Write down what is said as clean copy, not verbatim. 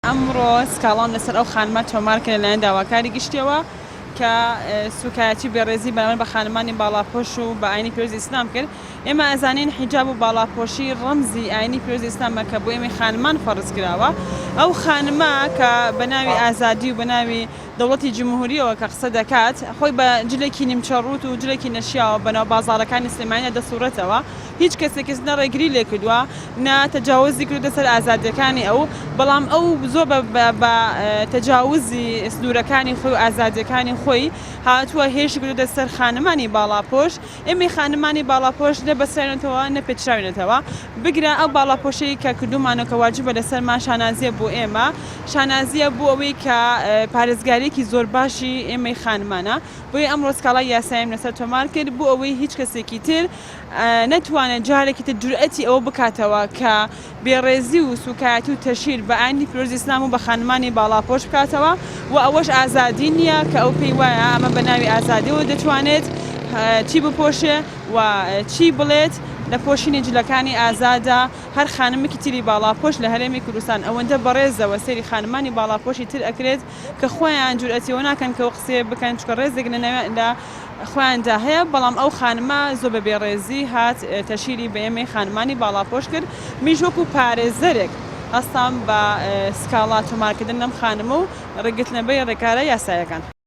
ئەمڕۆ سکاڵام لەسەر ئەو خانمە تۆمار کرد لەلایەن داواکاری گشتیەوە کە سوکایەتی و بێڕێزی بەرامبەر بە خانمانی باڵاپۆش و بە ئاینی پیرۆزی ئیسلام کرد. ئێمە ئەزانین حیجاب و باڵاپۆشی ڕەمزی ئاینی پیرۆزی ئیسلامە کە بۆ ئێمەی خانمان فەرز کراوە. ئەو خانمە کە بە ناوی ئازادی و بە ناوی دەوڵەتی جمهوریەوە کە قسە دەکات خۆی بە جلێکی نیمچە ڕووت و جلێکی نەشیاوە بەناو بازاڕەکانی سلێمانیدا دەسوڕێتەوە. هیچ کەسێکیش نە ڕێگری لێکردووە نە تەجاوزی کردووەتە سەر ئازادیەکانی ئەو، بەڵام ئەو زۆر بە تەجاوزی سنوورەکانی خۆی و ئازادیەکانی خۆی هاتووە هێرشی کردووەتە سەر خانمانی باڵاپۆش. ئێمەی خانمانی باڵاپۆش نە بەستراوینەتەوە نە پێچراوینەتەوە، بگرە ئەو باڵاپۆشەی کە کردوومانە کە واجبە لەسەرمان شانازیە بۆ ئێمە، شانازیە بۆ ئەوەی کە پارێزگاریەکی زۆر باشی ئێمەی خانمانە، بۆیە ئەمڕۆ سکاڵای یاساییم لەسەر تۆمار کرد بۆ ئەوەی هیچ کەسێکی تر نەتوانێت جارێکی تر جورئەتی ئەوە بکاتەوە کە بێڕێزی و سوکایەتی و تەشهیر بە ئاینی پیرۆزی ئیسلام و بە خانمانی باڵاپۆش بکاتەوە و ئەوەش ئازادی نییە کە ئەو پێی وایە ئەمە بە ناوی ئازادیەوە دەتوانێت چی بپۆشێ و چی بڵێت لە پۆشینی جلەکانی ئازادە هەر خانمێکی تری باڵاپۆش لە هەرێمی کوردستان ئەوەندە بەڕێزەوە سەیری خانمانی باڵاپۆشی تر ئەکرێت کە خۆیان جورئەتی ئەوە ناکەن کە ئەو قسەیە بکەن چونکە ڕێزێک لە لە خۆیاندا هەیە، بەڵام ئەو خانمە زۆر بە بێڕێزی هات تەشهیری بە ئێمەی خانمانی باڵاپۆش کرد، منیش وەکو پارێزەرێک هەستام بە سکاڵا تۆمارکردن لەم خانمە و ڕێگرتنەبەری ڕێکارە یاساییەکان.